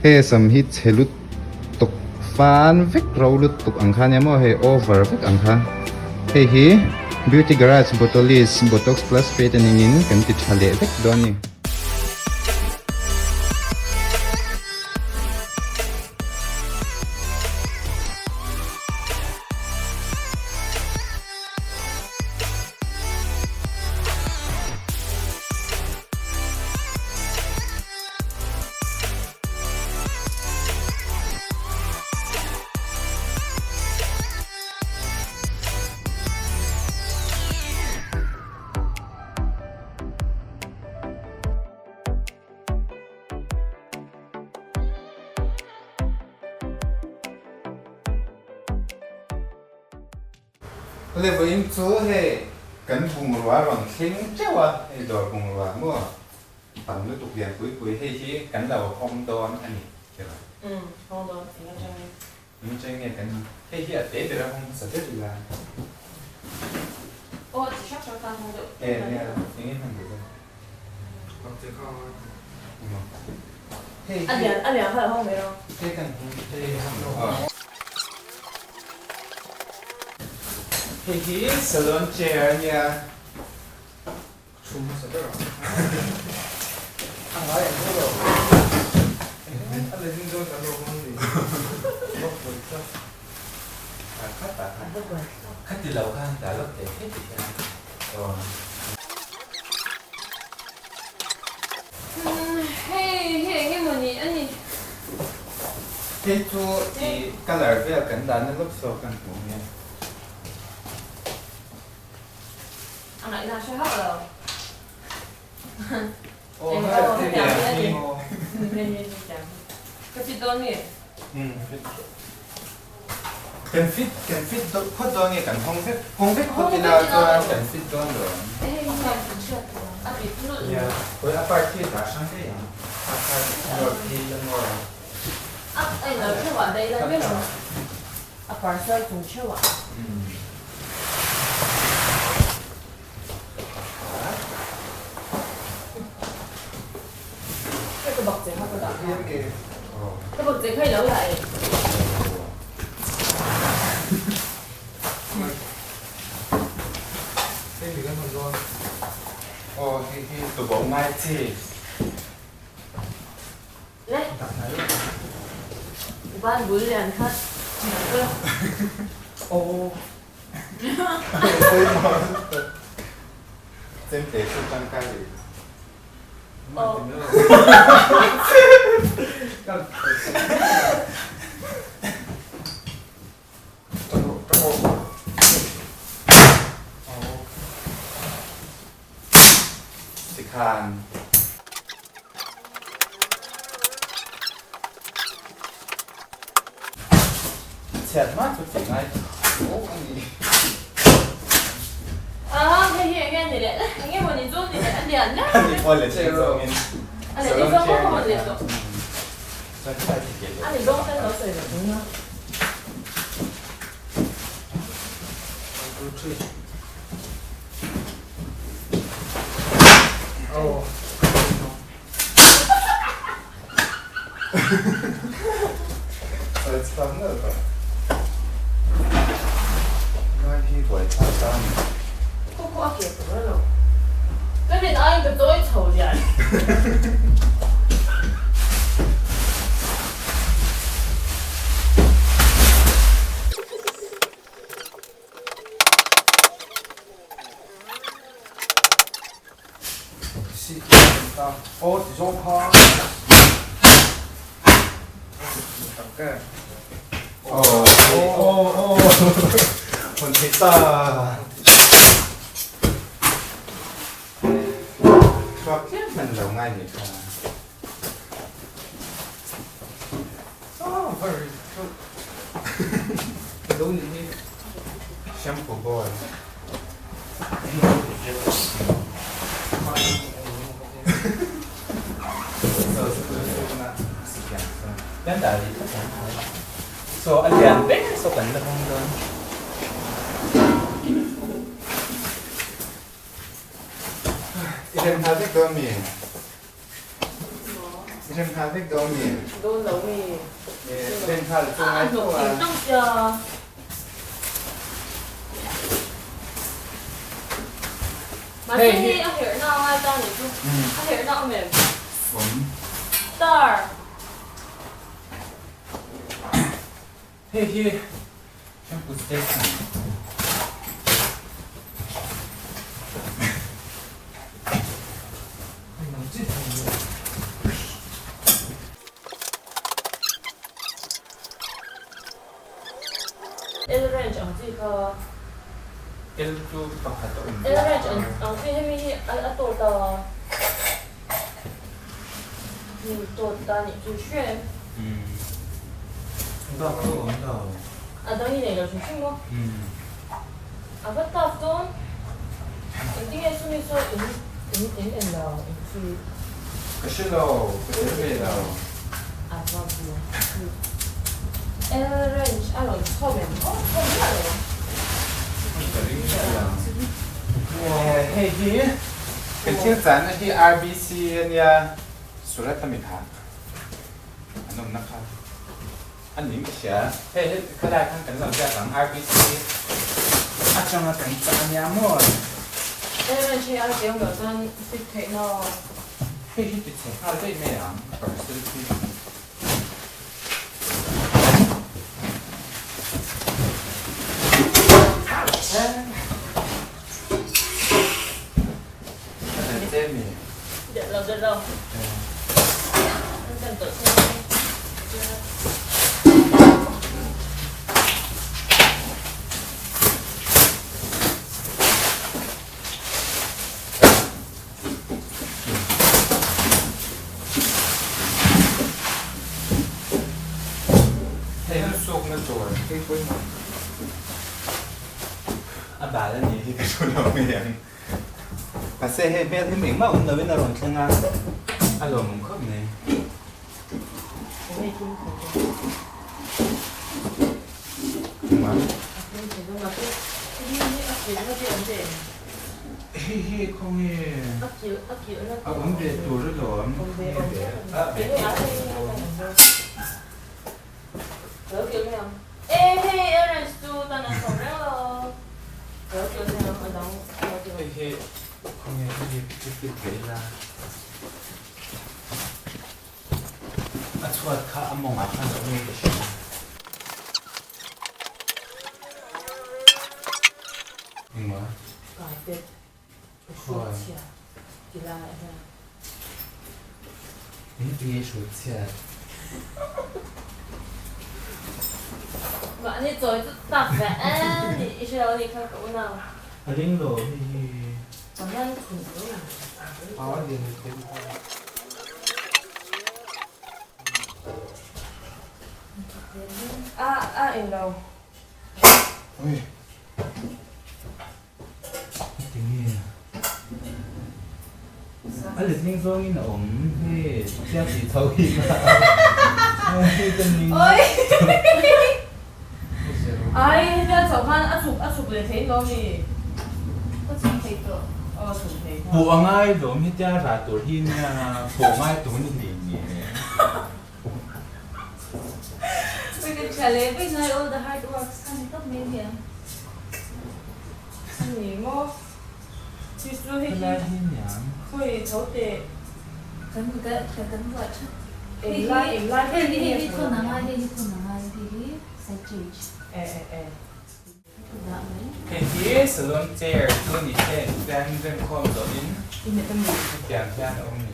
Hei a sam hi chhe lutuk fan vek ro lutuk ang kha ania maw hei over vek ang kha. Hei hi Beauty Garage Botolis Botox Plus Straightening in kan ti tha leh vek dawn a ni. Levain chu hei kan bungrua rawn thleng teuh a, hei dawr bungrua maw tam lutuk lian pui pui hei hi kan lo hawng dawn a ni tiraw? Umm hawng dawn eng atangin. Eng atangin nge kan hei hi a te ber a hawng hmasa ber ila. Aw chi hrang hrang khan hawng deuh. E nia eng in hman duh dawn. Hei A lian a lian kha lo hawng mai rawh. Hei kan hawng hei hawng. Hei hi salon chair a nia. Thu hmasa ber ang. A ngai ang lo. A leh ding dawn kan lo hmang ni. Lawk buai tlat. Khat ah khan. Khati lo khan ta lawk teh heti hian. Aw. Hei hi eng emaw ni a ni. Hei chu i colour vel kan dahna lawk saw kan hmuh nia. A ngaihna a hre hauh lo. Aw hei hetiang hi. Hei hi hetiang hi. Ka fit dawn mi? Umm fit. Kan fit kan fit phawt dawn nge kan hawng vek hawng vek phawt ila chuan kan fit dawn lo ang. Nia khawi a part hi dah hrang daih ang a kha nawr phei la maw. A parcel chung theuh ah. Hei ka bak che kha ka dah kha. Ka bak che kha i lo la e. Hei mi kan hawn dawn. Aw hei hi tuboh ngai chi. Le. Ban bul lian kha ka. Aw. Chemte chu tangkai leh. Tikhan. Chhiat hma chu tih ngai tho a ni. Ah hei hi enge ni leh enge maw ni chu ni leh a lian leh. A ni pawh let leh zawngin. A let leh zawng pawh ka let tawh. A ni zawng ten lo sawi leh tun a. One two three. Oh. Khaw khaw a ke tur a lo. Ka rin aiin ka chawi chho lian. Shampoo boy. So a lian ber saw kan la hawng dawn. I rem hna vek dawn mi? I rem nghal vek dawn mi? Dawn lo mi. Rem nghal chu ngai tho a. A hnawk thei tawng sia. Mahse hei a herhna a ngai ta nih chu. A herhna awm em? Awm. Star. Hei hi shampoo station. L range ang chi kha. L chu pakhat a awm. L range ang chi hemi hi a tawt a. Hemi tawt ta nih chu hre em. Bak chu awm lo. A dang i nei lo hrim hrim maw? A va tough dawn. Engtinge chumi saw in in in en lo in chi. Ka hre lo, ka tel ve lo. A va buai thluk. L range a rawn chhawm em? Aw chhawm miah lo ang. Ka ring miah lo. Hei hi kan thil chahna hi RBC a nia, Surat a mi kha an awmna kha a ning ka hria. Hei hi khalai khan kan lo ziak ang RBC atanga kan chah a nia maw? L range hi a tiang loh chuan fit theih na. Hei hi ti chhe nghal daih mai ang parcel hi. Hei an sukna tur hei pawimawh a bal a nih hi ka hre lo mai ang. Mahse hei hmel hi engmah awm loin a rawn thleng a, a lawmawm khawp mai. Hei hi khawnge a awm ve tur alawm Hei hi khawnge hei hi fit ve ila. A chhuat kha a mawngah khan a awm ka hria. Engmaw? Carpet ka hruat chhia ti lai ah hian. Eng ti nge hruat chhia? Mahni chawi chu tak ve a ni i hre lo a nih kha ka unau. A ring lo hei hi. Panan khum lo. A lian thei. A a englo. Ui. Tinge. A letling zawngin a awm he tia tih chho hi ka hei ka ning. Oi. Ai hetia chho khan a chhuk a chhuk leh thei lo mi. Ka chhuk thei tawh. Aw chhuk thei. Pawh a ngai lawm hetia rah tur hi nia pawh ngai tur ni hlei nge. Ui ka tha leh vek ngai all the hard works kha ni tawp mai nia. Ani maw? Chu chu hei hi khawi tho teh. Kan ka kan buah that. Englai englai hei hi hei hi thawn a ngai hei hi thawn a ngai hei hi side change. E e e. Hei hi salon chair chu ni se chuan remkhawm zawhin hetiang hian a awm ni.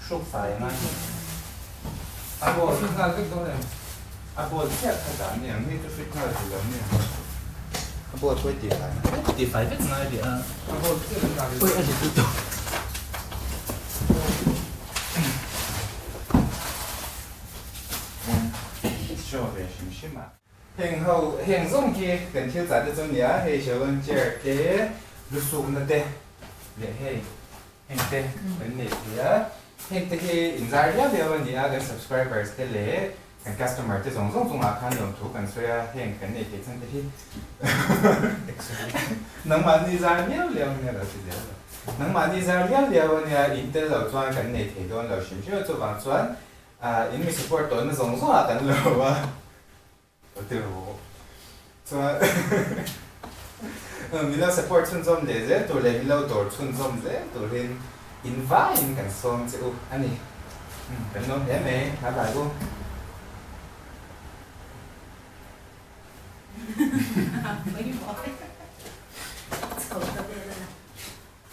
Hruk fai a ngai a ball fit nghal vek dawn em a ball chiah kha dah ania mi chu fit nghal duh lo ania a ball pawh i ti fai ti fai vek ngai leh a a ball chiah an dah oi a ri tawh show ve hrim hrim a. Heng ho, heng zawng hi kan thil chah te chu nia, hei salon chair te, lusukna te leh hei heng te kan nei thei a, heng te hi inzar viau viau a ni a, kan subscribers te leh kan customer te zawng zawng chungah khan lawmthu kan sawi a, heng kan nei theih chhan te hi nangmahni zar viau viau a nia lo ti zel lo, nangmahni zar viau viau a nia, in tel lo chuan kan nei thei dawn lo hrim hrim a, chuvang chuan in mi support tawhna zawng zawngah kan lo a. Ka ti ru. Chuan min lo support chhunzawm leh zel tur leh min lo dawr chhunzawm zel turin in vaiin kan sawm che u a ni. Kan nuam hle mai, bye bye u. Pawimawh.